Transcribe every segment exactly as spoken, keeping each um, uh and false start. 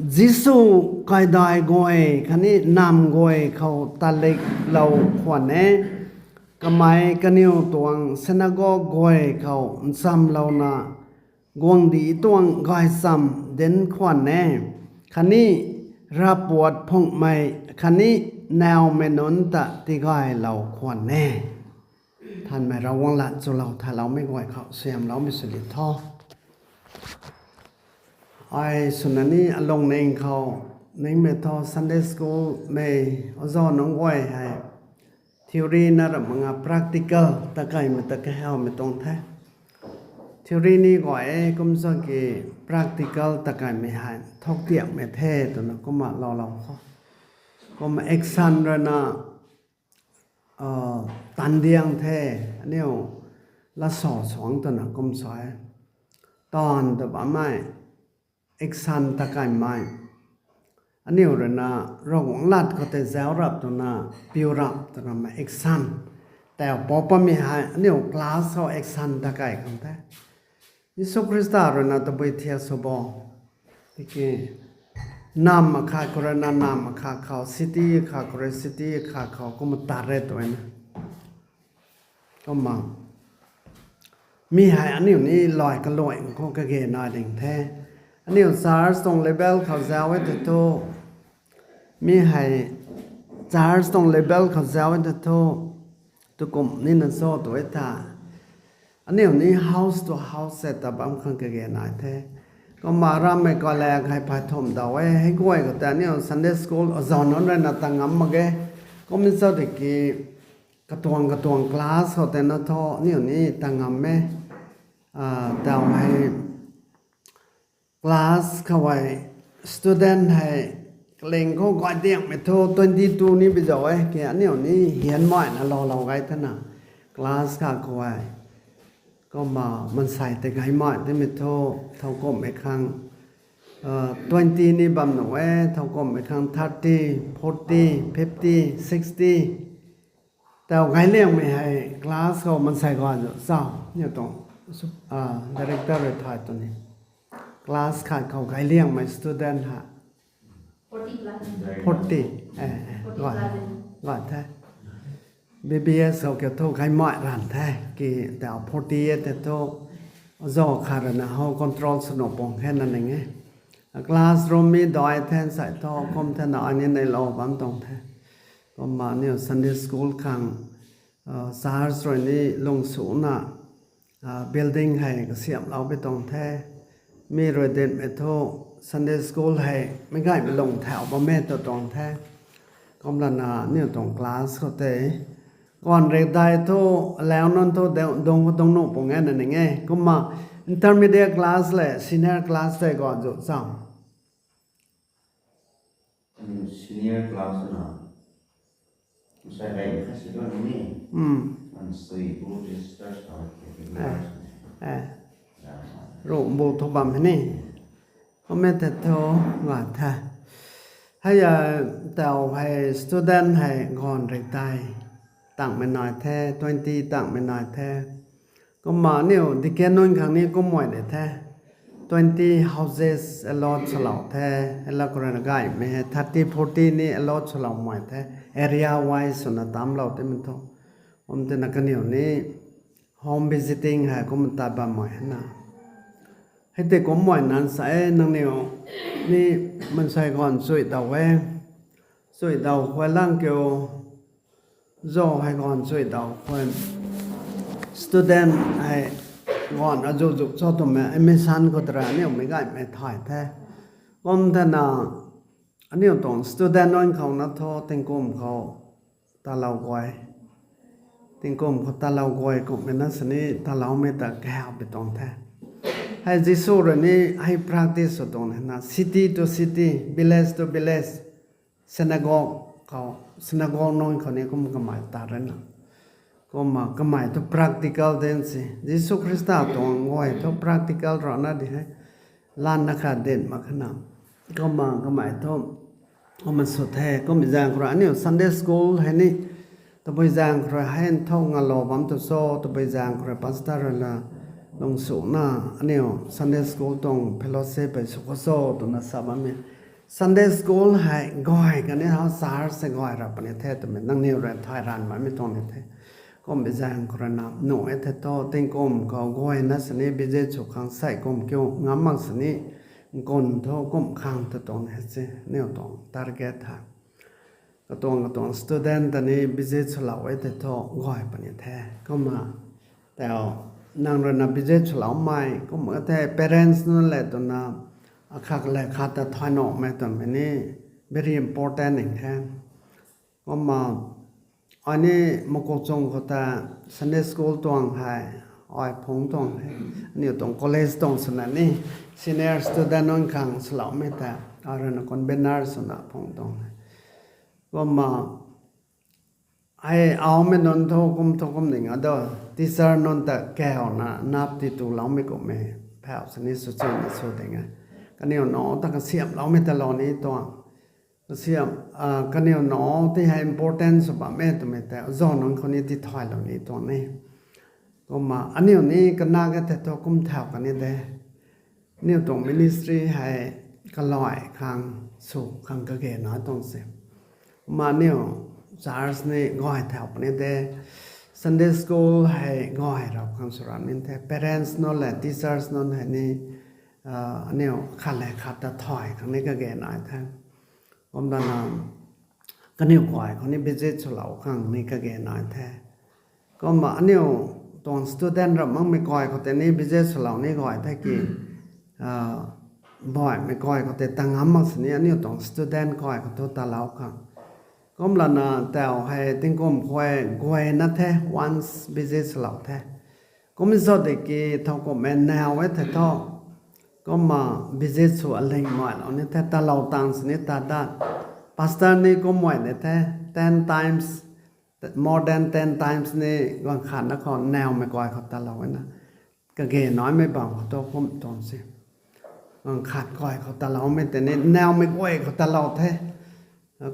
Jisu kaidai guay khatni namv guay khou taliklou khwan e. Kamei kaniw tuang synagogue guay khou nchamlouna guangcdic tuang gaychamv dinc khwan e, khatni ravpuat phunghmei khatni nowmei nunc ta tigaylou khwan e. Nthanmei Ravguangc lat chulou thayloumei guay khou suaihiamloumei sw di tho. Ai swna ni alungning khou ningmei thu Sunday school mei ozo nunc guay hei theory na ram mak nga practical ta kaimei ta kahawmei tuang the. Theory ni guay e kum sa ki practical ta kaimei hei thuk tiakmei the twna kumna loulou kho. Kumna action ruina tandiang the, aniu lat sa suang twna kum sa e. Taanv ta bammei, action ta kaimei. Aniu ruina Ravguangc lat khou tei zauc rap twna, piu rap twna mei action. Tau pou patmei hei aniu class khou action ta kai khang the. Jisu Khrista ruina tabui thiak sw bo. Tiki namv akhat khou ruina namv akhat khou, city akhat khou rui city akhat khou kumna tat re twna. Kumna mi hei aniu ni lay kaluai khou kage nai ding the. Aniu church tuang level khou zauc e tei thu, mi hei church tuang level khou zauc e tei thu, tukum nina cho tw e tha. Aniu ni house to house se ta bam khang kage nai the. Kumna rammei kalak hei phay thumh daw e, hei guay khou tei aniu Sunday school ozo nunc ruina ta ngam mak ge. Kumna cho tiki katuang katuang class khou tei na thu aniu ni ta ngam e. Tau hei class khou hei student hei kaling khou guay diangmei thu twenty two ni bi zauc e, ki aniu ni hianmeina loulou gay thena class kha khou hei. Kumna mansei tei gaymei timei thu thowkumhmei khang twenty ni bam nuh e, thowkumhmei khang thirty, forty, fifty, sixty. Tau gayliangmei hei class khou mansei guan zu chau, niw tuang director rui thay tu ni. Class khat khou gayliangmei student ha forty, guan the. B B S khou kiu thu gaymei ranv the, ki tau forty e tei thu, azo khat rui na how control sw nuh pung khe na ning e. Classroom mi dai the nsei thu kum thena ani neilou bam tuang the. Kumna aniu Sunday school khang church rui ni lung suna building hei kasiamhlou pi tuang the. Mi rui dinmei thu Sunday school hei meic gaymei lung thau bam e tu tuang the. Kumlana aniu tuang class khou tei guan rik dai thu, alau nunc thu dungc khou dungc nuh pung e na ning e. Kumna intermediate class le senior class tei guan zu cham. Senior class na masai rei kha si tuang ni. Mansei bu register sa ke. Ruh bu thu bam ni. Kummei tei thu nga the. Hei a, tau hei student hei guan rik dai tangmei nai the, twenty tangmei nai the. Kumna aniu deacon nunc khang ni kummei de the. Twenty houses allot swlou the, hei la khou rui na gaymei hei thirty, forty ni allot swlou mei the, area wise swna tamlou timei thu. Kum tina kaniw ni home visiting hei kumna tat bammei hei na. Hei tei kummei nan sa e nangniw ni mansei guan chuy daw e. Chuy daw khuay lang kiu. Zo hei guan chuy daw khuay. Student hei guan azuh zuh cho twmei admission khou tara aniu meic gaymei thay the. Kum thena aniu tuang student nunc khou na thu tingkum khou talou guay. Tingkum khou talou guay kumhmei na sini taloumei ta kahaw pi tuang the. Hei Jisu rui ni hei practice sw tuang na city to city, village to village, synagogue khou, synagogue nunc khou ni kum kamei tat rui na. Kumna kamei thu practical dinc si. Jisu Khrista tuang guay thu practical rana di hei. Lanna khat dinc mak khana. Kumna kamei thu kumna sw the, kummei zaeng khou rui aniu Sunday school hei ni. Tabui zaeng khou rui hei nthau ngalou bam tu cho, tabui zaeng khou rui pastor rui la lung suna aniu Sunday school tuang fellowship hei sw khou cho twna sa bammei. Sunday school hei gay kani how church se gay ra puni the twmei nangniw rui thay ranv bammei tuang ni the. Kumbi zaeng khou rui na nuh e the thu tingkum khou guayna sini visit sw khang sei kum kiu ngam mak sini ngun thu kum khang ta tuang ni se aniw tuang target hei. Katuang katuang student ta ni visit swlou e the thu gay puni the. Kumna tau nang rui na visit swloumei kumna the parents nunc le twna akhat le khat ta thay nuhmei twmei ni very important ning the. Kumna ai ni Mokokchung khou ta Sunday school tuang hei, ai phungc tuang hei, aniw tuang college tuang swna ni senior student nunc khang swloumei ta ai rui na convener swna phungc tuang hei. Kumna hei aumei nunc thu kum thu kum ding a do, teacher nunc ta kauna nap ti tuloumei kummei phau sini sw chuna sw ding e. Kaniw nac ta kasiamhloumei ta lou ni tuang. Kasiam, kaniw nac ti hei important sw bam e twmei tei azuh nunc khou ni tithaylou ni tuang ni. Kumna aniw ni kana ka the thu kum thau kani de. Aniw tuang ministry hei kalai khang sw khang kage nai tuang se. Kumna aniw church ni gay thau puni de. Sunday school hei gay rap khang sw ram ni the. Parents nunc le teachers nunc hei ni aniw khat le khat ta thay khang ni kage nai the. Kumna kaniw guay khou ni visit swlou khang ni kage nai the. Kumna aniw tuang student ram makmei guay khou tei ni visit swlou ni guay the ki, baihmei guay khou tei ta ngam mak sini aniw tuang student guay khou thu talou khang. Kumlana tau hei tingkum khou guayna the once visit swlou the. Kum zat de ki thowkumhmei naw e the thu. Kumna visit sw aling mailou ni the talou tang sini ta dat. Pastor ni kum mei de the ten times, more than ten times ni guang khatna khou nawmei guay khou talou na. Kage naimei bam khou thu kum tuang se. Guang khat guay khou taloumei tei ni nawmei guay khou talou the.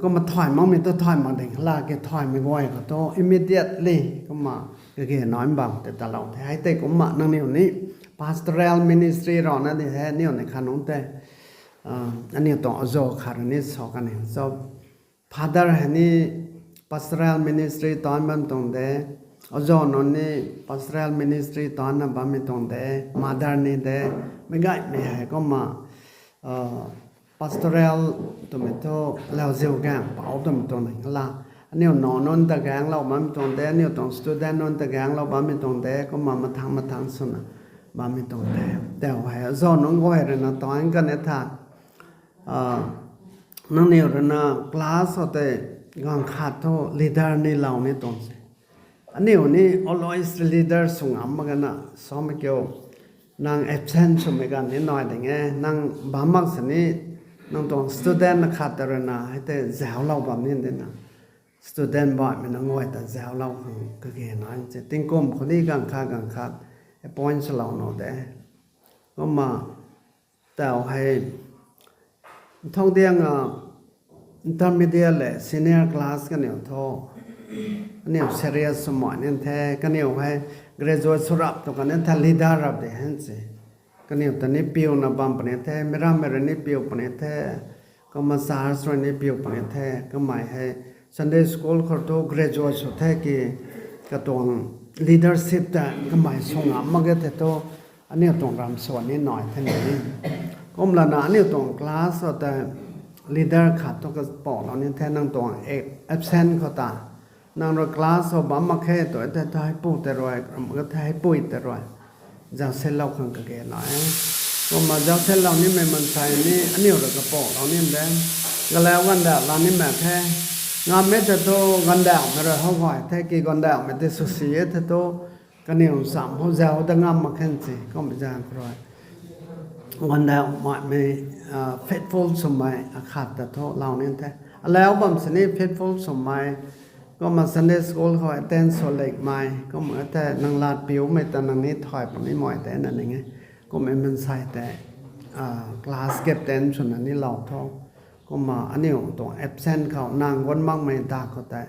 Kumna thay makmei thu thay mak ding la ke thaymei guay khou thu immediately kumna kage naimei bam tei talou the. Hei tei kumna nangniw ni pastoral ministry rana di he aniw ni khanungc tei aniw tuang azuh khat rui ni sa kani so. Father hei ni pastoral ministry taanc bam tuang de. Azuh nunc ni pastoral ministry taancna bammei tuang de. Mother ni de. Meic gaymei hei kumna pastoral twmei thu lauziu gaeng pou twmei tuang ni la. Aniw nac nunc ta gaenglou bammei tuang de, aniw tuang student nunc ta gaenglou bammei tuang de, kumna mathangc mathangc swna bammei tuang de. Tau hei azuh nunc guay rui na taanc kani tha nangniw rui na class khou tei guang khat thu leader ni lou ni tuang se. Aniw ni always leader sw ngam mak gana samei kiu. Nang absent swmei ganv ni nai ding e, nang bam mak sini nang tuang student na khat ta rui na hei tei zaulou bam ni dina. Student baihmei nunc guay ta zaulou khang kage nai se. Tingkum khou ni guang khat guang khat appoint swlou nuh de. Kumna tau hei thau diang a intermediate le senior class kaniw thu aniw serious swmei ni the, kaniw hei graduate sw rap tu kani the leader rap de hen se. Kaniw ta ni piuna bam puni the, mirammei rui ni piu puni the, kumna church rui ni piu puni the, kamei hei Sunday school khou thu graduate sw the ki katuang leadership ta kamei sw ngam mak ge the thu aniw tuang ram swan ni nai the ni. Kumlana aniw tuang class khou tei leader khat thu kapouhlou ni the nang tuang absent khou ta. Nang rui class khou bam mak khe tu e the thu heipu tei rui, ram ka the heipui tei rui. Zausetlou khang kage nai e. Kumna zausetlou nimei mansei ni aniw rui kapouhlou ni de. Galau gandauh la nimei khe. Ngammei tei thu gandauhmei rui how gay the ki gandauhmei tei swsi e the thu kaniw sam how zau ta ngam mak khe se kumbi zaeng khou rui. Gandauhmei, faithful swmei akhat ta thu lou ni the. Alau bam sini faithful swmei, kumna Sunday school khou attend sw likmei, kumna the nang lat piumei ta nang ni thay puni mei tei na ning e. Kumna mansei tei class captain swna ni lou tho. Kumna aniw tuang absent khou nang guan makmei ta khou tei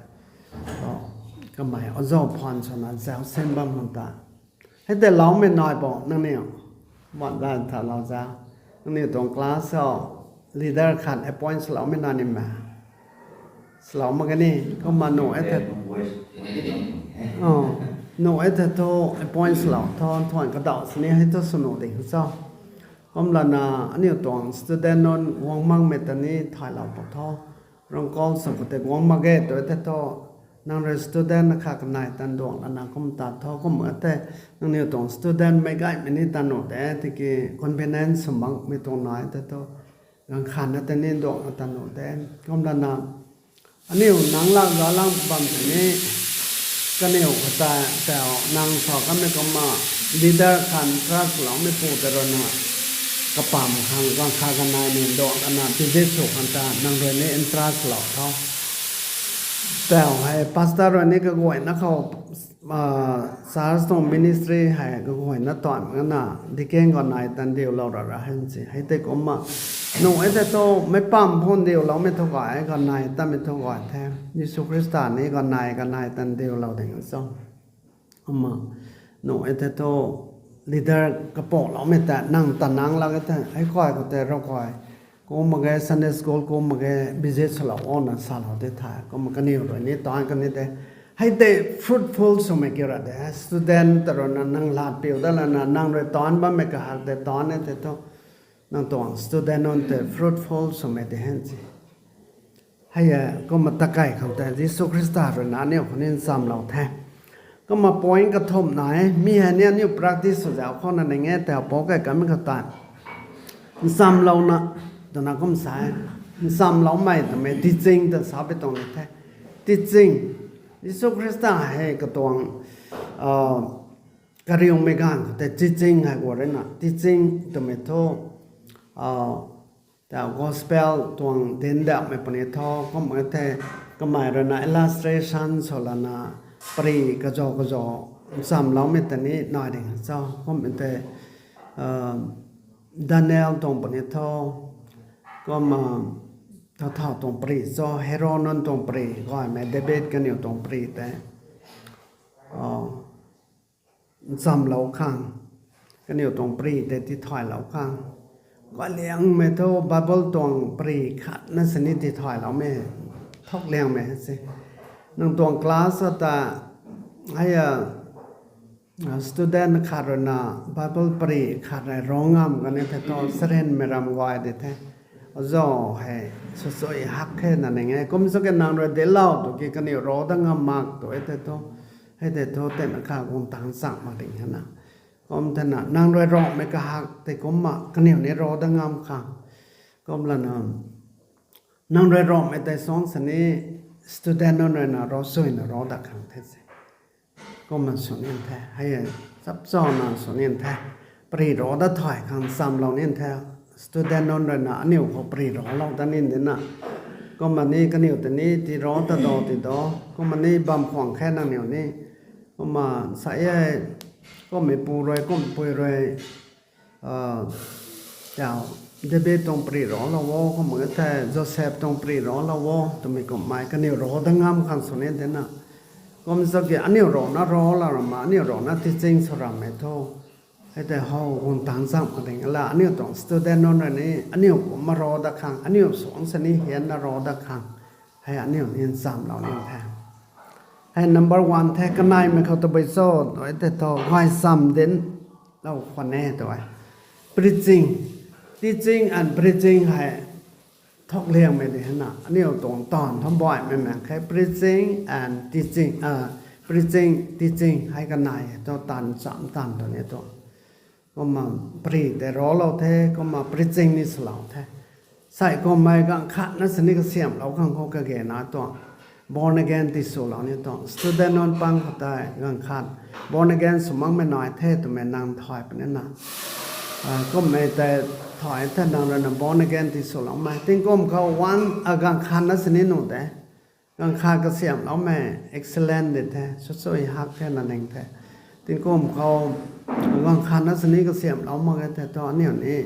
kamei azuh phaan swna zausen bam khang ta. Hei tei loumei nai bo nangniw. Mat lan tha lou za. Nangniw tuang class khou leader khat appoint swloumei na ni ma. Swlou mak ge ni, kumna nuh e the. Nuh e the thu appoint swlou tho, thuan kadauh sini hei thu swnuh ding cho. Kumlana aniu tuang student nunc guang makmei ta ni thaylou pat tho. Rangkol sw khou tei guang mak ge tw e the thu, nang rui student khat kanei tan duang lana kum tat tho, kum e the, nangniw tuang student meic gaymei ni tan nuh de, tiki convenience sw makmei tuang nai the thu, ganv khat na tei ni duang na tan nuh de. Kumlana aniu nang lak za lang bam tei ni, kaniw khou tei tau nang sa kanmei kumna leader khat trust loumei pu tei rui na, kapam khang ganv khat kanei ni duang lana visit sw khang ta nang rui ni interest lou tho. Tau hei pastor rui ni kaguayna khou church tuang ministry hei kaguayna tuan ngana, deacon ganei tan diulou ra ra hen si. Hei tei kumna nuh e the thu, meic pam phun diuloumei thu gay, ganei tamei thu gay the. Jisu Khrista ni ganei, ganei tan diulou ding cho. Kumna nuh e the thu, leader kapakloumei ta nang ta nang lak e the, hei kai khou tei rou kai, kum mak ge Sunday school, kum mak ge visit swlou o na salou de the. Kumna kaniw rui ni tan kan ni de. Hei tei fruitful swmei kiu ra de. Student ta rui na nang lat piu dat lana nang rui tan bammei kahak tei tan e the thu, nang tuang student nunc tei fruitful swmei de hen si. Hei e, kumna takai khang tei Jisu Khrista rui na aniu khou ni nchamlou the. Kumna point kathumh na e, mi hei ni aniu practice sw zauc khou na ning e, tau pou kai kamei khou tei nchamlouna, twna kum sa e, nchamloumei twmei teaching ta sa pui tuang ni the. Teaching, Jisu Khrista hei katuang kariumei ganv khou tei teaching hei guay rui na, teaching twmei thu, tau gospel tuang dinc dauhmei puni tho, kum e the, kamei rui na illustration sw lana, pari kazau kazau nchamloumei ta ni nai ding cho, kum e the, Daniel tuang puni tho, kumna, tha tha tuang pari cho, hero nunc tuang pari, gaymei David kaniw tuang pari tei nchamlou khang, kaniw tuang pari tei tithaylou khang. Kaliangmei thu Bible tuang pari khat na sini tithayloumei, thak liangmei se. Nang tuang class ta, hei a, student khat rui na Bible pari khat rui ro ngam kan e the thu, sarinmei ram guay di the. Azo hei, sw sui hak khe na ning e. Kum sw ke nang rui dilou tu ki kaniw ro dat ngam mak tu e the thu. Hei tei thu tena kha guang tang chang mak ding hena. Kum thena nang rui romei kahak tei kumna kaniw ni ro dat ngam khang. Kumlana nang rui romei tei suang sini student nunc rui na ro suina ro dat khang the se. Kumna sw nin the, hei chapchauna sw nin the. Pari ro dat thay khang nchamlou nin the. Student nunc rui na aniu khou pari rolou dat nin dina. Kumna ni kaniw tei ni ti ro ta do ti do. Kumna ni bam khwang khe nangniw ni. Kumna sa e, kummei pu rui, kumpui rui, tau, David tuang pari rolou o, kumna thei Joseph tuang pari rolou o twmei kummei kaniw ro dat ngam khang sw nin dina. Kum sw ki aniu rona rolou ramei, aniu rona teaching sw ramei thu, hei tei how guang tang chang mak ding la, aniu tuang student nunc rui ni aniu kumna ro dat khang, aniu suang sini hianna ro dat khang, hei aniu ni nchamlou nin the. Hei number one the, kaneimei khou tabui cho, tu e tei thu gaychamv dinclou khwan e tu e. Preaching, teaching and preaching hei thak liangmei di hena, aniu tuang taanv thambaihmei mak khe, preaching and teaching, preaching, teaching hei kanei e thu taanv cham taanv tu ni tu. Kumna pari tei rolou the, kumna preaching ni swlou the. Sei kummei ganv khat na sini kasiamhlou khang khou kage na tuang born again tiswlou ni tuang. Student nunc pang khou tei ganv khat born again sw makmei nai the twmei nang thay puni na. Kummei tei thay the nang rui na born again tiswloumei. Tingkum khou one, ganv khat na sini nuh de. Ganv khat kasiamhloumei excellent di the, sw sui hak the na ning the. Tingkum khou ganv khat na sini kasiamhlou mak e the thu aniu ni,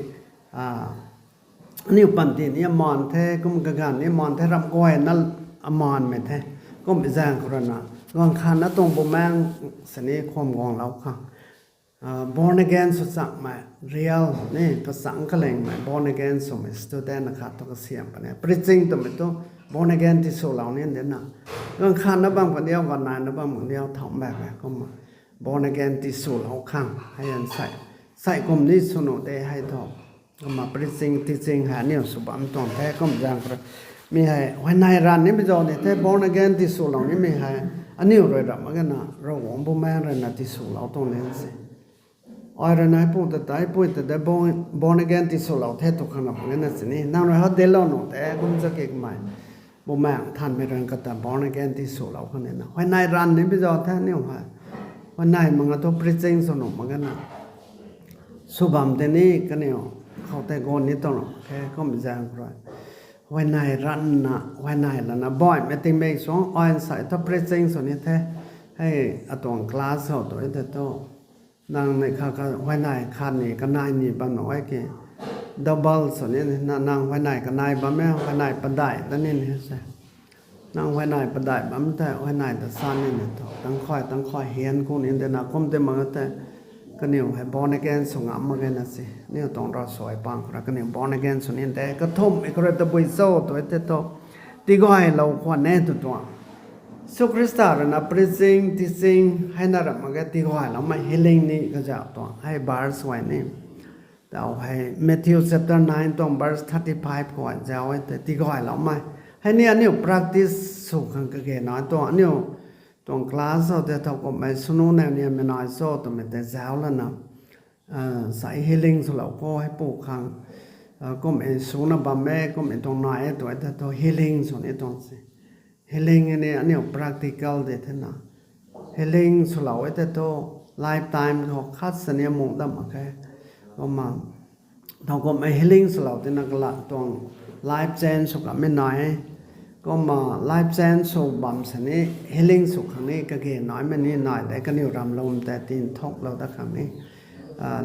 aniu panty ni amaan the, kum kaganv ni amaan the, ramh guayna amaanmei the. Kummei zaeng khou rui na ganv khat na tuang bumaengc sini khum guanglou khang. born again sw chakmei, real ni kachang kalingmei born again swmei student na khat thu kasiam puni. Preaching twmei thu born again tiswlou ni de na. Ganv khatna bam kaniw, ganv naina bam kaniw thau mak e kumna born again tiswlou khang hei an sei, sei kum ni sw nuh de hei thu. Kumna preaching, teaching hei aniu sw bam tuang the kum zaeng khou rui. Mi hei huayney ranv nimei zauc ni the, born again tiswlou nimei hei aniu rui ram mak ge na, Ravguangc Bumaengh rui na tiswlou tuang ni se. Ai rui na pu ta tei, pui ta tei born, born again tiswlou the tu khang ram mak ge na sini. Nang rui hou delou nuh the kum zaki kamei. Bumaengh Nthanmei rui kata born again tiswlou khang ni na. Huayney ranv nimei zauc the aniu hei. Huayney mak nga thu preaching sw nuh mak ge na. Sw bam tei ni kaniw khou tei gan ni tuang ram khe kum zaeng khou rui. Huayney ranvna, huayney lana baihmei tingmik suang ai nsei thu preaching sw ni the. Hei atuang class khou tu e tei thu. Nang ni kha kha huayney khat ni kanei ni bam nuh e ki. Double sw ni na, nang huayney kanei bam e, huayney padeih ta ni ni se. Nang huayney padeih bam tei huayney ta san ni ni thu. Tangkhuay, tangkhuay hian ku ni de na kum tei mak tei. Kaniw hei born again sw ngam mak ge na se. Aniu tuang ravsuai pang khou rui kaniw born again sw ni de. Kathumhmei khou rui tabui cho tu e tei thu. Tiguaylou khwan e tu tuang. Jisu Khrista rui na preaching, teaching hei na ram mak ge tigayloumei healing ni kazauh tuang. Hei verse huay ni. Tau hei Matthew chapter nine tuang verse thirty-five khou zauc e tei tigayloumei. Hei ni aniu practice sw khang kage na tuang aniu tuang class khou tei thowkumhmei swnu nau ni mei nai cho twmei tei zauc lana. Sai healing swlou khou hei pu khang. Kumhmei swna bam e, kumhmei tuang nai e tu e tei thu healing sw ni tuang se. Healing ni aniu practical de the na. Healing swlou e tei thu lifetime khou khat sa ni muh dam mak khe. Kumna thowkumhmei healing swlou tina kala tuang life change sw kamei nai e. Kumna life change sw bam sa ni healing sw khang ni kage naimei ni nai de kaniw ram lwm tei tin thuklou dat khang ni.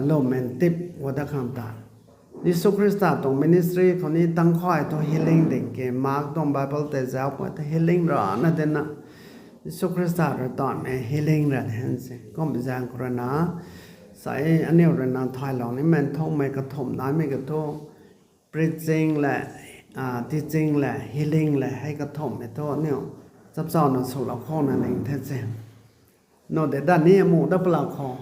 Lwm and tip gua dat khang ta. Jisu Khrista tuang ministry khou ni tangkhuay thu healing ding ke, Mark tuang Bible tei zauc khou tei healing rana de na. Jisu Khrista rui tanmei healing ra de hen se. Kumhmei zaeng khou rui na, sai aniu rui na thaylou nimei nthukmei kathumh naimei ka thu, preaching le, teaching le, healing le hei kathumhmei thu aniu chapchana swlou khou na ning the se. Nuh de dat ni muh dat palak khou.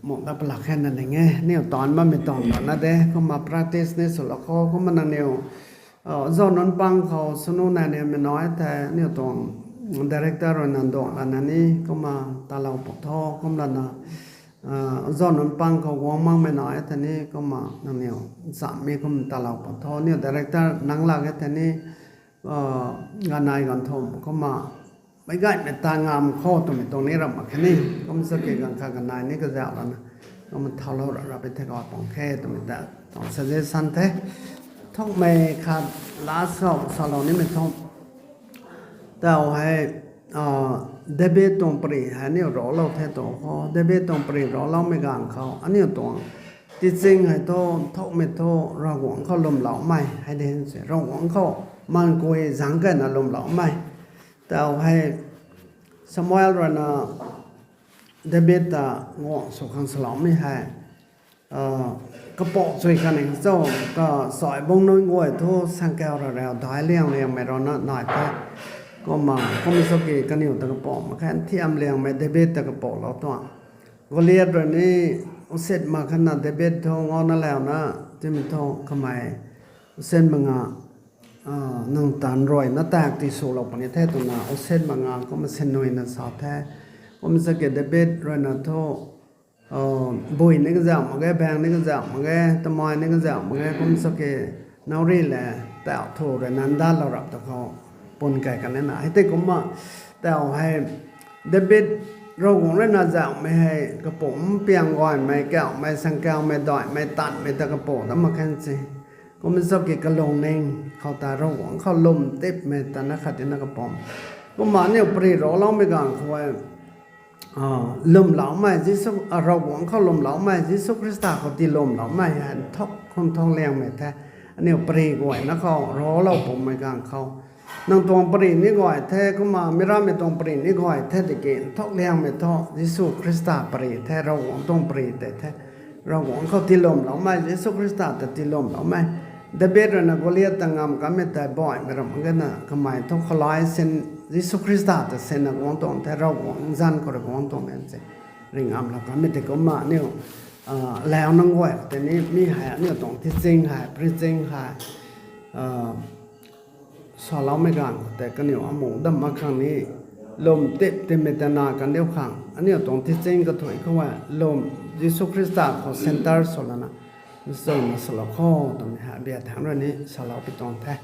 Muh dat palak khe na ning e, aniu taanc bammei tuang rana de, kumna practice ni swlou khou, kumna nangniw zauc nunc pang khou swnu nai ni mei nai thei aniu tuang director rui na nduang lana ni kumna talou pu tho, kumlana zauc nunc pang khou guang makmei nai thei ni kumna nangniw nchammei kum talou pu tho, aniu director nang lak e thei ni ganai ganthumh kumna meic gaymei ta ngam khou twmei tuang ni ram mak khe ni, kum sa ke ganv kha ganai ni kazauh lana kumna thaulou ra rap e thei kau pang khe twmei ta tuang suggestion the. Thukmei khat last khou salou nimei thu, tau hei David tuang pary hei aniu raclou the tu khou, David tuang pary racloumei ganv khou aniu tuang teaching hei thu nthukmei thu Ravguangc khou lwmloumei hei de se, Ravguangc khou mankui zangc kayna lwmloumei. Tau hei Samuel rui na David ta guangc sw khang saloumei hei kapouc chui khatni cho, kasai bung nunc guay thu sangkau ra rau daic liang liangmei rana nai the. Kumna kum sa ki kaniw ta kapouc mak khe, nthiam liangmei David ta kapouclou tuang. Goliath rui ni usit mak khatna David thu ngauna launa timei thu kamei usit mak nga nang tanc ruina tak ti swlou puni the twna usit mak nga kumna sinnuina sa the. Kum sa ki David rui na thu bui ni kazauh mak ge, baeng ni kazauh mak ge, tamei ni kazauh mak ge, kum sa ki nauri le tau thu rui na ndalou rap ta khou pun kai kan na. Hei tei kumna tau hei David Ravguangc rui na zauhmei hei kapumc piang gaymei, kauhmei, sangkaumei, daihmei, tanmei ta kapouc dat mak khe se. Kum sa ki kalungning khou ta Ravguangc khou lwm tipmei ta na khat tina kapumc. Kumna aniu pary racloumei ganv khou e lwmloumei Jisu, Ravguangc khou lwmloumei, Jisu Khrista khou tii lwmloumei hei nthuk khum thuk liangmei the. Aniu pary guayna khou raclou pumei ganv khou Nang tuang pari ni guay the, kumna mi rammei tuang pari ni guay the, tiki nthuk liangmei thu Jisu Khrista pari the, Ravguangc tuang pari tei the. Ravguangc khou tiilwmloumei, Jisu Khrista ta tiilwmloumei. David rui na Goliath ta ngamv kanmei tei baihmei ram gana kamei thu khalai sin, Jisu Khrista ta sinna guang tuang the, Ravguangc zanc khou rui guang tuang e se. Ringamlou kanmei tei kumna aniu, ah, lau nunc guay tei ni mi hei aniu tuang teaching hei, preaching hei, ah, saloumei ganv khou tei kaniw amuh dam mak khang ni, lwm tip timmei tana kandiu khang aniu tuang teaching kathuic khou e, lwm Jisu Khrista khou centre sw lana, nchuna salou kho twmei hei bia thangc rui ni salou pi tuang the.